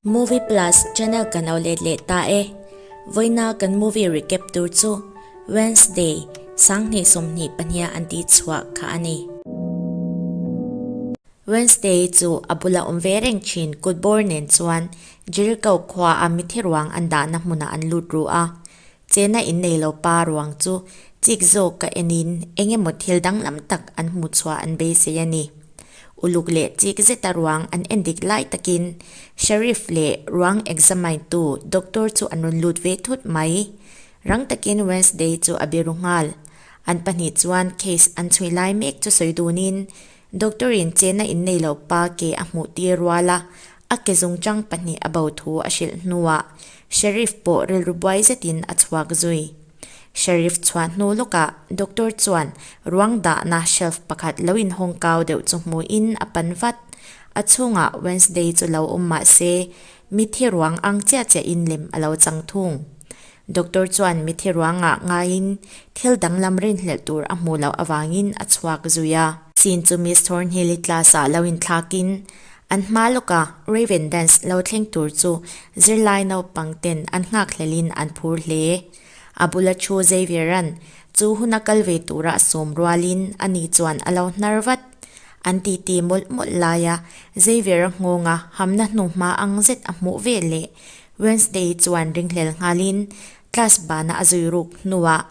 Movie Plus channel kan lo let leh ta e. Vawiina kan movie recap tur chu Wednesday, 2022 an tih chhuah kha a ni. Wednesday chu a bula awm ve reng thin kut bawr nen chuan Jericho khua a mithi ruang an dahna hmunah an lut ru a. Chena in nei lo pa ruang chu chik zawk ka enin eng emaw thil danglam tak an hmu chhuah an beisei a ni. Uluk leh chik zeta ruang an en dik lai takin Sheriff leh ruang examine tu doctor chu an rawn lut ve thut mai. Rang takin Wednesday chu a biru nghal. An pahnih chuan case an chhui lai mek chu sawi dunin doctor in chena in nei lo pa ke a hmuh tir rual a, A ke zungchang pahnih a bo thu a hrilh hnuah Sheriff pawh rilru buai zetin a chhuak zui. Sheriff chhuah hnu lawkah Doctor chuan ruang dahna shelf pakhat lo inhawng kau deuh chu hmuhin a pan vat. A chhungah Wednesday chu lo awm mah se mithi ruang ang chiah chiahin lem a lo chang thung. Doctor chuan mithi ruangah ngaiin thil danglam rinhlelh tur a hmuh loh avangin a chhuak zui a. Scene chu Miss Thornhill-i class-ah lo inthlakin An hma lawka Raven Dance lo thleng tur chu zirlai naupang ten an nghakhlelin an phur hle. A bula thu Xavier-a'n chu huna kal ve tura a sawm rualin ani chuan a lo hnar vat. An titi mawlh mawlh laia Xavier-a nghawnga hamna hnuhma ang zet a hmuh ve leh Wednesday chuan ringhlel nghalin class bana a zui ruk hnuah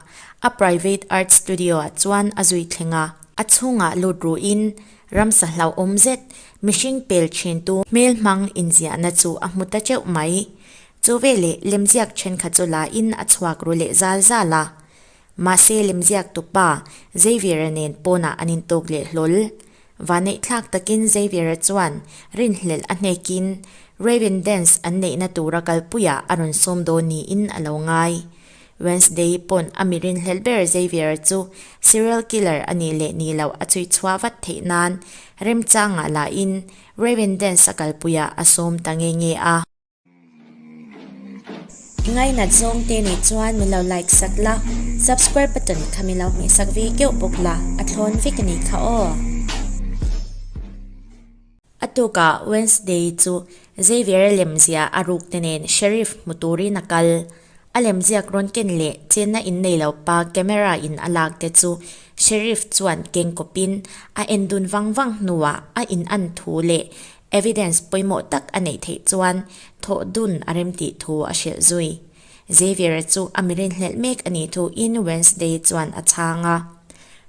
a private art studio-ah chuan a zui thleng a. A chhungah lut ruhin Ramsa hlauhawm zet, mihring pel thintu hmel hmang inziahna chu a hmu ta teuh mai. Chu veleh lemziak thenkhat chu la in a chhuak ru leh zal zal a. Mahse lemziak tupa Xavier-a nen pawnah an intawk leh hlawl. Vaneihthlak takin Xavier-a chuan rinhlelh a hnekin Raven Dance an neihna tura kalpuiah a rawn sawm dawn niin a lo ngai. Wednesday pawn a mi rinhlelh ber Xavier chu serial killer a nih leh nih loh a chhui chhuah vat theih nan remchangah lahin Raven Dance a kalpuiah a sawm ta nge nge a. Ngainat zawng te nih chuan min lo like sak la, subscribe button kha min lo hmeh sak ve keuh bawk la, a thlawn vek a nih kha aw. A tukah Wednesday chu Xavier-a lemziah a ruk te nen Sheriff hmu turin a kal. A lemziak rawn ken leh chenna in nei lo pa camera in a lak te chu Sheriff chuan keng kawpin a en dun vang vang hnuah a in an thu leh evidence pawimawh tak a neih theih chuan thawh dun a remtih thu a hrilh zui. Xavier-a chu a mi rinhlelh mek a nih thuin Wednesday chuan a chhang a.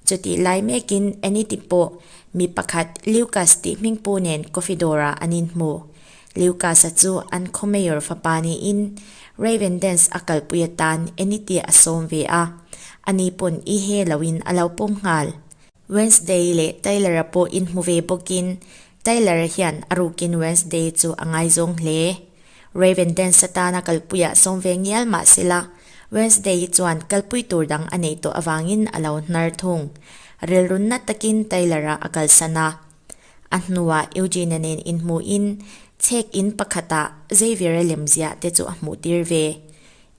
Chutih lai mekin Anity pawh mi pakhat Lucas tih hmingpu nen coffee dawrah an inhmu. Lucas-a chu an khaw mayor fapa niin Raven Dance a kalpui atan Anity a sawm ve a, ani pawn i he loin a lo pawm nghal. Wednesday leh Tyler-a pawh inhmu ve bawkin Tyler-a hian a rukin Wednesday chu a ngaizawng hle. Raven Dance atana kalpuiah sawm ve ngial mah sela, Wednesday-i chuan kalpui tur dang a neih tawh avangin a lo hnar thung. Rilrunna takin Tyler-a a kalsan a. A hnuah Eugene-a nen inhmuhin chhek in pakhatah Xavier-a lemziah te chu a hmuhtir ve.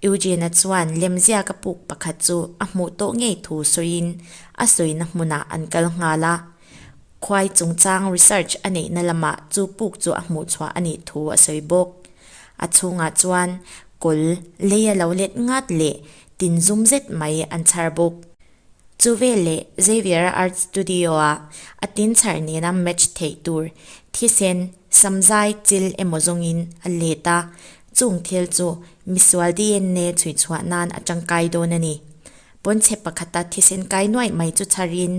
Eugene-a chuan lemziak a puk pakhat chu a hmuh tawh ngei thu sawiin a sawina hmunah an kal nghal a. Khuai chungchang research a neihna lamah chu puk chu a hmuh chhuah a nih thu a sawi bawk. A chhungah chuan kawl lei a lo let ngat leh tin zum zet mai an chhar bawk. Chu veleh Xavier-a art studio-ah a tin chhar nena match theih tur thisen samzai chil emaw zawngin a let a, chung thil chu misual DNA chhui chhuah nan a tangkai dawn a ni. Pawnchhe pakhata thisen kai nuaih mai chu chharin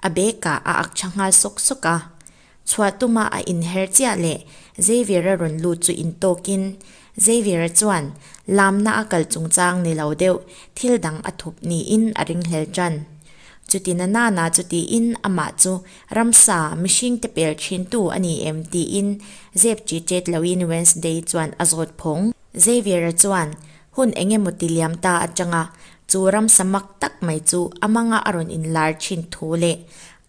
a bag-ah a ak tha nghal sawk sawk a. Chhuah tuma a inher chiah leh Xavier-a rawn lut chu intawkin Xavier-a chuan lamna a kal chungchang ni lo deuh thil dang a thup niin a ringhlel tan. Chuti na nana chu tiin amah chu ramsa mihringte pel thintu a ni em tiin zep chi chet loin Wednesday chuan a zawt phawng. Xavier-a chuan hun eng emaw ti liam ta atanga chu ramsa mak tak mai chu a manga a rawn inlar thin thu leh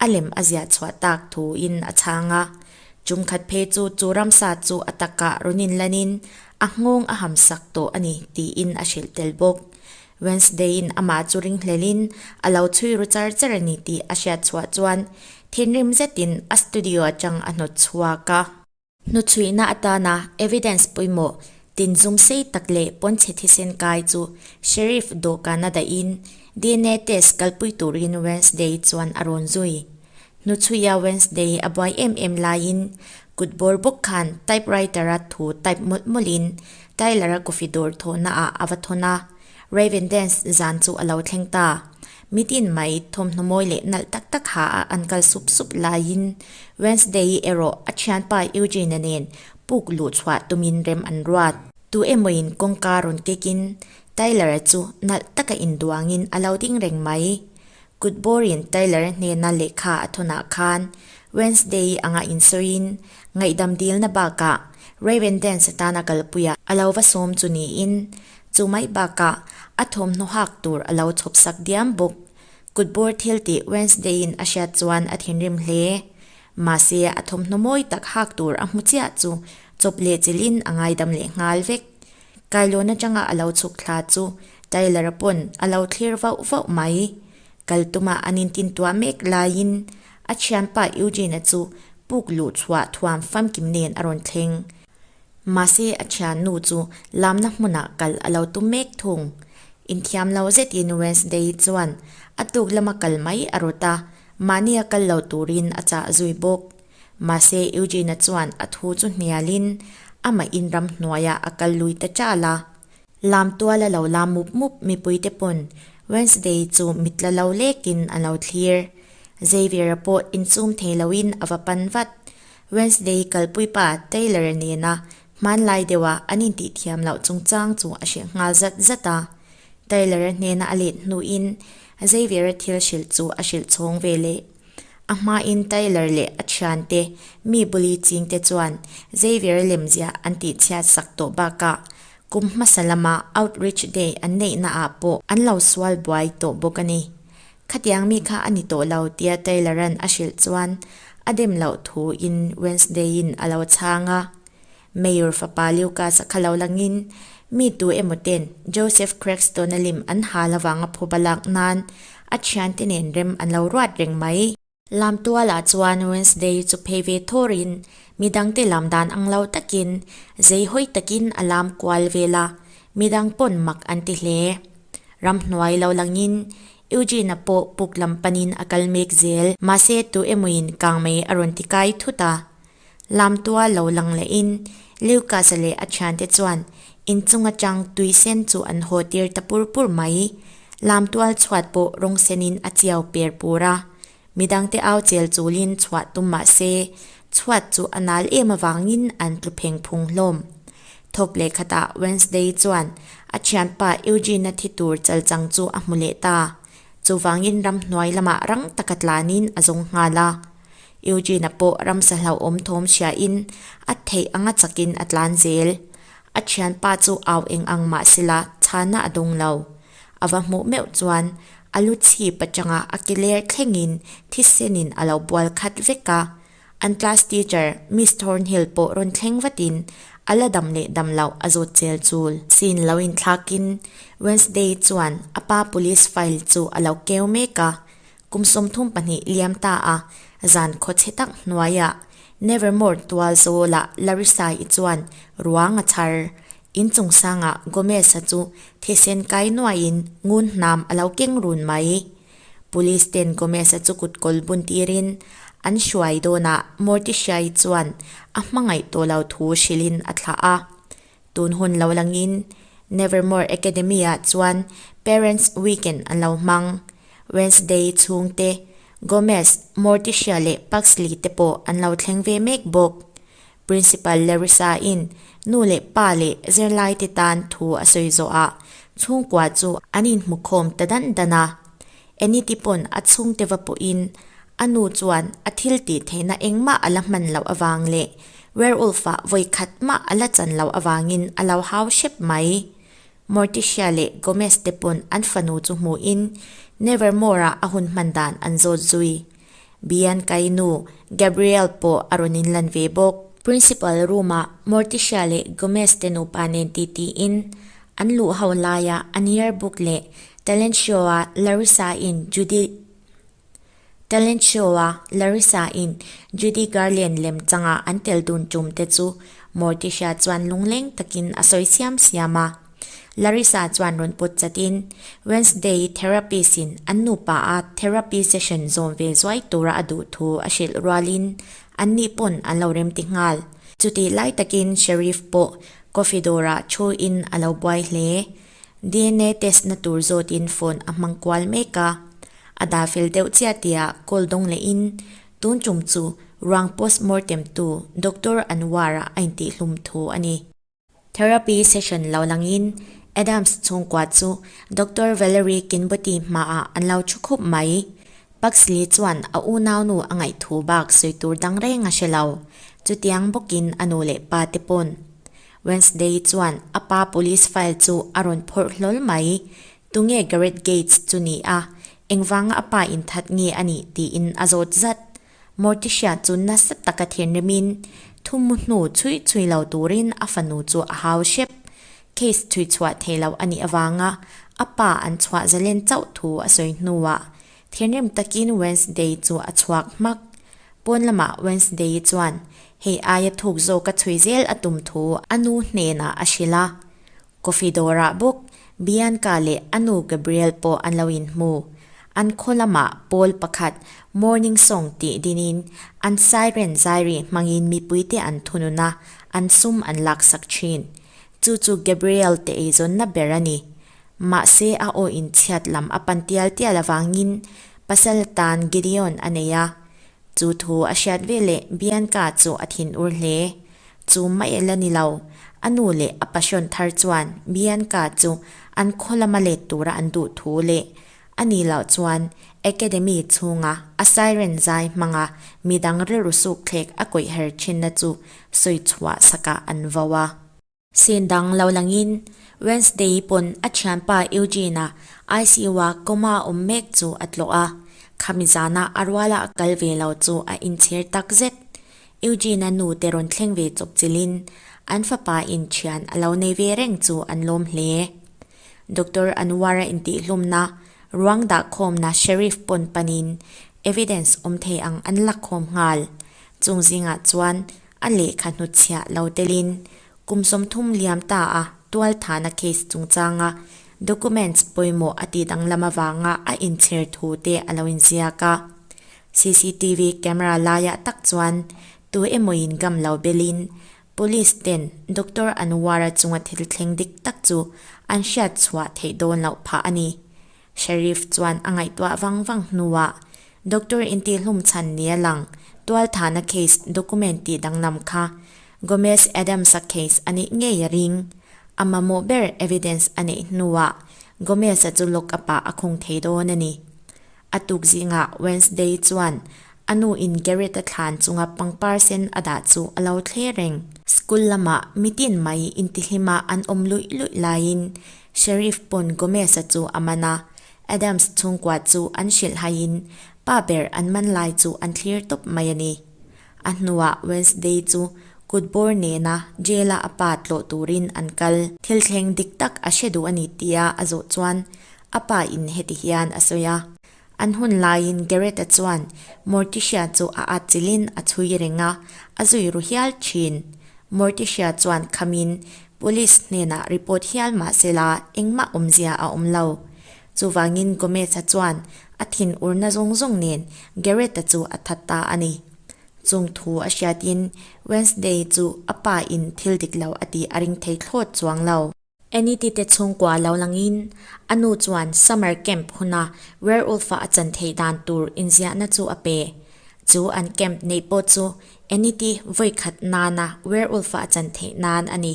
a lem a ziah chhuah tak thuin a chhang a. Chungkhat phei chu chu ramsa chu a takah rawn inlanin a nghawng a ham sak tawh a ni tiin a hrilh tel bawk. Wednesday-in amah chu ringhlelin a lo chhui ru char char a ni tih a hriat chhuah chuan thinrim zetin a studio atang a hnawt chhuak a. Hnuchhuihna atana evidence pawimawh tinzum sei tak leh pawnchhe thisen kai chu Sheriff dawhkana dahin dna test kalpui turin Wednesday chuan a rawn zui. Hnuchhuia Wednesday a buai em em laiin kut bawr bawk khan typewriter-a thu type mawlh mawlhin Tyler-a coffee dawr thawhna ah a va thawn a. Raven Dance zan chu a lo thleng ta. Mitin mai thawmhnaw mawi leh nalh tak tak ha a an kal sup sup laiin Wednesday-i erawh a thianpa Eugene-a nen puk luh chhuah tumin rem an ruat. Tu emawin kawngka rawn kekin Tyler-a chu nalh taka induangin a lo ding reng mai. Kut bawrin Tyler-a hnena lehkha a thawnah khan Wednesday-i anga insawiin ngaihdam dilna bakah Raven Dance atana kalpuia a lo va sawm chu niin Chu mai bakah a thawmhnaw hak tur a lo chhawp sak diam bawk. Kutbawr thil tih Wednesday-in a hriat chuan a thinrim hle. Mahse a thawmhnaw mawi tak hak tur a hmu chiah chu chawp leh chilhin a ngaidam leh nghal vek. Kailawn atanga a lo chhuk thla chu Tyler-a pawn a lo thlir vauh vauh mai. Kal tuma an intintuah mek laiin a thianpa Eugene-a chu puk luh chhuah thuam famkim nen a rawn thleng. Mahse a thiannu chu lamna hmunah kal a lo tum mek thung. Inthiam lo zetin Wednesday chuan a tuk lama kal mai a rawt a, mahnia kal lo turin a chah zui bawk. Mahse Eugene-a chuan a thu chu hnialin amah in ramhnuaiah a kal lui ta chal a. Lam tual a lo lam mup mup mipuite pawn Wednesday chu mit la lo lekin a lo thlir. Xavier-a pawh insum thei loin a va pan vat. Wednesday kalpuipa Taylor-a nena hmanlai deuha an intihthiam loh chungchang chu a hrilh nghal zat zat a. Taylor-a hnena a let hnuin Xavier-a thil hrilh chu a hrilh chhawng ve leh. A hmain Taylor leh a thiante mi buli chingte chuan Xavier-a lemziah an tihchhiat sak tawh bakah kum hmasa lama Outreach Day an neihna ah pawh an lo sual buai tawh bawk a ni. Khatiang mi kha a ni tawh lo tia Taylor-a'n a hrilh chuan a dem loh thuin Wednesday-in a lo chhang a. Mayor fapa Lucas-a kha lo langin mi tu emaw ten Joseph Crackstone-a lim an hal avanga phuba lak nan a thiante nen rem an lo ruat reng mai. Lamtualah chuan Wednesday chu phei ve thawrin midangte lam dan ang lo takin zeihawi takin a lam kual vel a, midang pawn mak an ti hle. Ramhnuai lo langin Eugene-a pawh puk lam panin a kal mek zel. Mahse tu emawin kangmei a rawn ti kai thut a. Lamtua lo lang lehin Lucas-a leh a thiante chuan inchung atang tui sen chu an haw tir ta pur pur mai. Lamtual chhuat pawh rawng senin a chiau per pur a. Midangte au chel chulin chhuah tum mah se, chhuat chu a nal em avangin an tlu pheng phung hlawm. Thawk leh khatah Wednesday chuan a thianpa Eugene-a thi tur chalchang chu a hmu leh ta. Chuvangin ramhnuai lamah rang taka tlanin a zawng nghal a. Eugene-a pawh ramsa hlauhawm thawm hriain a theih anga chakin a tlan zel. A thianpa chu au eng ang mah sela chhana a dawng lo. A va hmuh meuh chuan a lu chhip atanga a ke ler thlengin thisenin a lo bual khat vek a. An class teacher Miss Thornhill pawh rawn thleng vatin a la dam leh dam loh a zawt chel chul. Scene lo inthlakin Wednesday chuan a pa police file chu a lo keu mek a. Kum 32 liam ta a, zan khawchhe tak hnuaiah Nevermore tual zawlah Larissa-i chuan ruang a chhar. In chungsangah Gomez-a chu thisen kai nuaiin ngun hnam a lo keng run mai. Police ten Gomez-a chu kutkawl bun tirin an hruai dawnah Morticia-i chuan a hmangaih tawh lo thu hrilhin a thlah a. Tun hun lo langin Nevermore Academy-ah chuan Parents Weekend an lo hmang. Wednesday chhungte, Gomez, Morticia leh Pugsley te pawh an lo thleng ve mek bawk. Principal Larissa-in nu leh pa leh zirlaite tan thu a sawi zawhah chhungkua chu an inhmukhawm ta dan dan a. Anity pawn a chhungte va pawhin a nu chuan a thil tih theihna engmah a la hman loh avang leh werewolf-ah vawi khat mah a la chan loh avangin a lo hau hrep mai. Morticia leh Gomez te pawn an fanu chu hmuhin Nevermore-ah a hun hman dan an zawt zui. Bianca-i nu Gabrielle pawh a rawn inlan ve bawk. Principal room-ah Morticia leh Gomez te nupa nen titiin an luh ho laia an yearbook leh talent show-a Larissa-in Judy. Talent show-a Larissa-in Judy Garland lemchanga an tel dun tum te chu Morticia chuan lungleng takin a sawi siam siam a. Larissa chuan rawn pawt chatin Wednesday therapist-in an nupa a therapy session zawm ve zuai tura a duh thu a hrilh rualin anni pawn an lo remti nghal. Chutih lai takin Sheriff pawh coffee dawrah thuin a lo buai hle. DNA test na tur zawtin phone a hmang kual mek a. A dah fel deuh chiah tihah call dawng lehin tun tum chu ruang postmortem tu Doctor Anwar-a a intihhlum thu a ni. Therapy session lo langin Adams chhungkua chu Doctor Valerie Kinboti hmaah an lo thu khup mai. Pugsley chuan a unaunu a ngaihthu bak sawi tur dang reng a hre lo. Chutiang bawkin a nu leh pa te pawn. Wednesday chuan a pa police file chu a rawn phawrh hlawl mai. Tunge Gareth Gates chu ni a, engvanga a pa inthat nge a nih tiin a zawt zat. Morticia chu nasa taka thinrimin thumu hnu chhui chhui lo turin a fanu chu a hau hrep. Case chhui chhuah thei lo a nih avanga a pa an chhuah zalen chauh thu a sawi hnuah thinrim takin Wednesday chu a chhuak hmak. Pawn lamah Wednesday chuan hei aia thuk zawka chhui zel a tum thu a nu hnenah a hrilh a. Coffee dawrah bawk Bianca leh a nu Gabriel pawh an lo inhmu. An khaw lamah pawl pakhat Morning Song tih dinin an siren zairi hmangin mipuite an thunun a, an sum an laksak thin. Chu chu Gabriel te eizawnna ber a ni. Mahse a aw inchhiat lam a pan tial tial avangin pasal tan Gideon a nei a. Chu thu a hriat veleh Bianca chu a thinur hle. Chu mai la ni lo, a nu leh a passion thar chuan Bianca chu an khaw lama let tura an duh thu leh a ni loh chuan Academy chhunga a siren zai hmanga midang rilru suk thlek a kawih her thinna chu sawi chhuah sakah an vo a. Scene dang lo langin Wednesday pawn a thianpa Eugene-a ICU-a coma awm mek chu a tlawh a, khami zana a ruala a kal ve lo chu a inchhir tak zet. Eugene-a nu te rawn thleng ve chawp chilhin an fapa in thian a lo nei ve reng chu an lawm hle. Doctor Anwar-a intihhlumna ruang dahkhawmna Sheriff pawn panin evidence awm thei ang an lakkhawm nghal. Chung zingah chuan A lehkha hnutchhiah lo telin kum 30 liam ta a tualthahna case chungchanga documents pawimawh a tih danglam avanga a inchhir thu te a lo inziak a. Cctv camera laiah tak chuan tu emawin gam lo belin police ten Doctor Anwar-a chunga thil thleng dik tak chu an hriat chhuah theih dawn loh phah a ni. Sheriff chuan a ngaihtuah vang vang hnuah Doctor intihlum chhan nia lang tualthahna case document tih danglam kha Gomez Adams-a case a nih ngei a ring. A mamawh ber evidence a neih hnuah Gomez-a chu lock up-ah a khung thei dawn a ni. A tuk zingah Wednesday chuan a nu in Garrett-a thlan chunga pangpar sen a dah chu a lo thler reng. School lamah mitin mai intihlima an awm luih luih laiin Sheriff pawn Gomez-a chu a man a, Adams chhungkua chu an hrilh haiin pa ber an man lai chu an thlir tawp mai a ni. A hnuah Wednesday chu kutbawr nena jail-a a pa tlawh turin an kal. Thil thleng dik tak a hre duh a ni tia a zawh chuan a pa in heti hian a sawi a. An hun laiin Garrett-a chuan Morticia chu a atchilhin a chhui reng a, a zui ru hial thin. Morticia chuan khamin Police hnenah report hial mah sela engmah awmzia a awm lo. Chuvangin Gomez-a chuan a thinurna zawng zawng nen Garrett-a chu a that ta a ni. Chung thu a hriatin Wednesday chu a pa in thil dik lo a tih a ring thei thlawt chuang lo. Anity te chhungkua lo langin a nu chuan summer camp huna werewolf-a a chan theih dan tur inziahna chu a pe. Chu an camp neih pawh chu Anity vawi khat nana werewolf-a a chan theih nan a ni.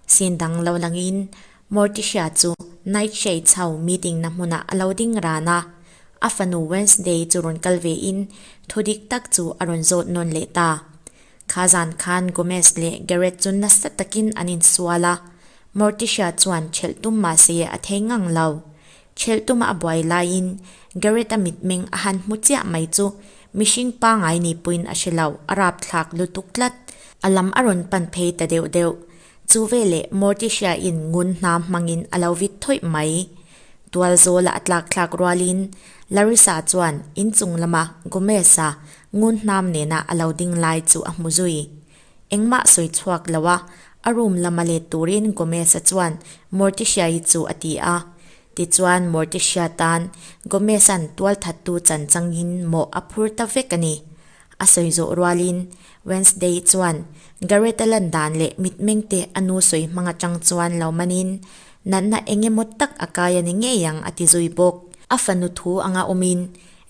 Scene dang lo langin Morticia chu Nightshade ho meeting na hmunah a lo ding ran a. A fanu Wednesday chu rawn kal vein thu dik tak chu a rawn zawt nawn leh ta. Kha zan khan Gomez leh Garrett chu nasa takin an insual a, Morticia chuan chelh tum mah se a thei ngang lo. Chelh tuma a buai laiin Garrett-a mitmeng a han hmu chiah mai chu mihring pangai ni puiin a hre lo, a rapthlak lutuk tlat. A lam a rawn pan phei ta deuh deuh. Chu veleh Morticia-in ngun hnam hmangin a lo vit thawih mai. Tualzawla a tlak thlak rualin Larissa chuan inchung lama Gomez-a ngun hnam nena a lo ding lai chu a hmu zui. Engmah sawi chhuak lo a, a room lama let turin Gomez-a chuan Morticia-i chu a ti a. Tichuan Morticia tan Gomez-a'n tualthattu chan changin mawh a phur ta vek a ni. A sawi zawh rualin Wednesday chuan Garrett-a lan dan leh mitmeng te a nu sawi hmang atang chuan lo manin natna eng emaw tak a kai a ni ngei ang a ti zui bawk. A fanu thu anga awmin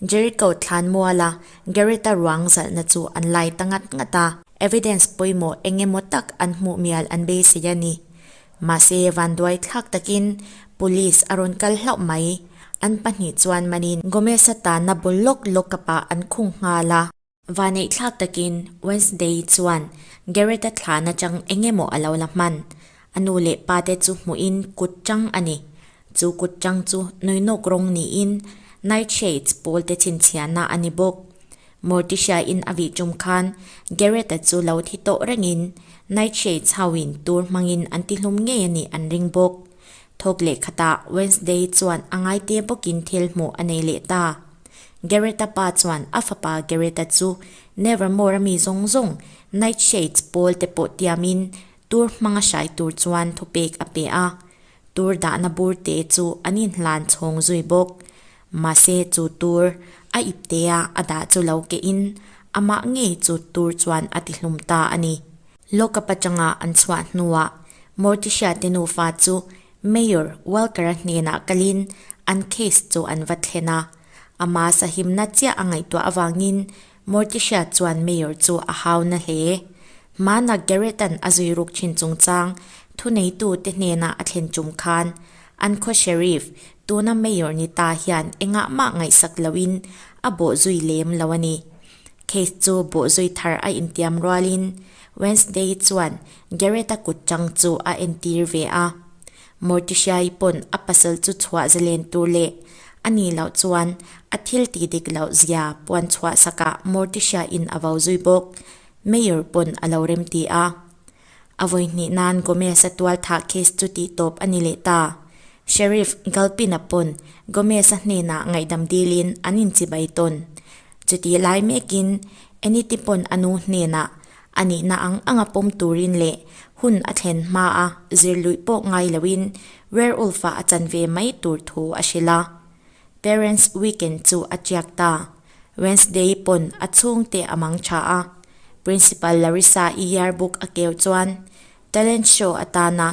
Jericho thlan muala Garrett-a ruang zalhna chu an lai ta ngat ngat a, evidence pawimawh eng emaw tak an hmuh mial an beisei a ni. Mahse vanduai thlak takin police a rawn kal hlauh mai. An pahnih chuan manin Gomez-a tanna bul lawk lawk kapah an khung nghal a. Vaneih thlak takin Wednesday chuan Garrett-a thlan atang eng emaw a lo la hman. A nu leh pa te chu hmuhin kut chang a ni. Chu kut chang chu nawinawk rawng niin Nightshades pawl te chhinchhiahna a ni bawk. Morticia-in a vih tum khan Garrett-a chu lo thi tawh rengin Nightshades ho-in tur hmangin an tihlum ngei a nih an ring bawk. Thawk leh khatah Wednesday chuan a ngaite bawkin thil hmuh a nei leh ta. Garrett-a pa chuan a fapa Garrett-a chu Nevermore-a mi zawng zawng Nightshades pawl te pawh tiamin tur hmanga hrai tur chuan thupek a pe a. Tur dahna bur te chu an inhlan chhawng zui bawk. Mahse chu tur a iptea a dah chu lo kehin amah ngei chu tur chuan a tihlum ta a ni. Lockup atanga an chhuah hnuah Morticia te nufa chu Mayor Walker-a hnenah kalin an case chu an va thlen a. Ama sahimna chiah a ngaihtuah avangin Morticia chuan Mayor chu a hau na hle. Hmana Garrett-a'n a zui ruk thin chungchang thuneitute hnena a thlen tum khan an khaw Sheriff, tuna Mayor ni ta hian engah mah ngaihsak loin a bawh zui lem lo a ni. Case chu bawhzui thar a intiam rualin Wednesday chuan Garrett-a kut chang chu a entir ve a. Morticia-i pawn a pasal chu chhuah zalen tur leh a nih loh chuan a thil tih dik loh zia puan chhuah sakah Morticia-in a vo zui bawk. Mayor pawn a lo remti a. A vawi hnih nan Gomez-a tual thah case chu tih tawp a ni leh ta. Sheriff Galpin-a pawn Gomez-a hnenah ngaihdam dilin an inchibai tawn. Chutih lai mekin Eniti pawn a nu hnenah a nihna ang anga pawm turin leh hun a thlen hmaa zir luih pawh ngai loin werewolf-ah a chan ve mai tur thu a hrilh a. Parents Weekend chu a tiak ta. Wednesday pawn a chhungte a mang tha a. Principal Larissa-i yearbook a keu chuan talent show atana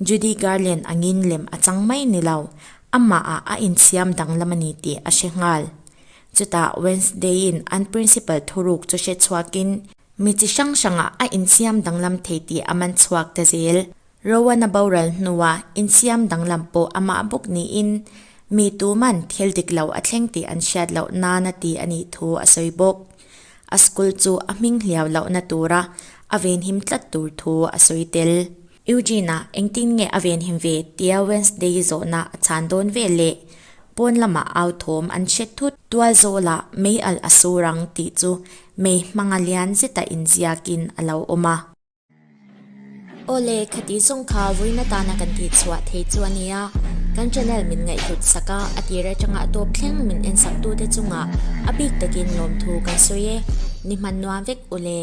Judy Garland angin lem a chang mai ni lo, amahah a insiam danglam a ni tih a hre nghal. Chutah Wednesday-in an principal thuruk chu hre chhuakin mi chi hrang hrangah a insiam danglam thei tih a man chhuak ta zel. Rowan-a boral hnuah insiam danglam pawh amah bawk niin mi tuman thil dik lo a thleng tih an hriat loh nana ti a nih thu a sawi bawk. A school chu a hming hliau lohna tura a venhim tlat tur thu a sawi tel. Eugene-a engtin nge a venhim ve tia Wednesday zawhna a chhan dawn ve le? Pawn lamah au thawm an hre thut. Tual zawlah mei alh a sur ang tih chu mei hmanga lian zeta inziakin a lo awm a. Awle, khati zawng kha vawiin atana kan tih chhuah thei chu a nia. Kan channel min ngaihhlut sak a, a tir atanga a tawp thleng min en sak tute chungah a bik takin lawmthu kan sawi e. Ni hman nuam vek ule.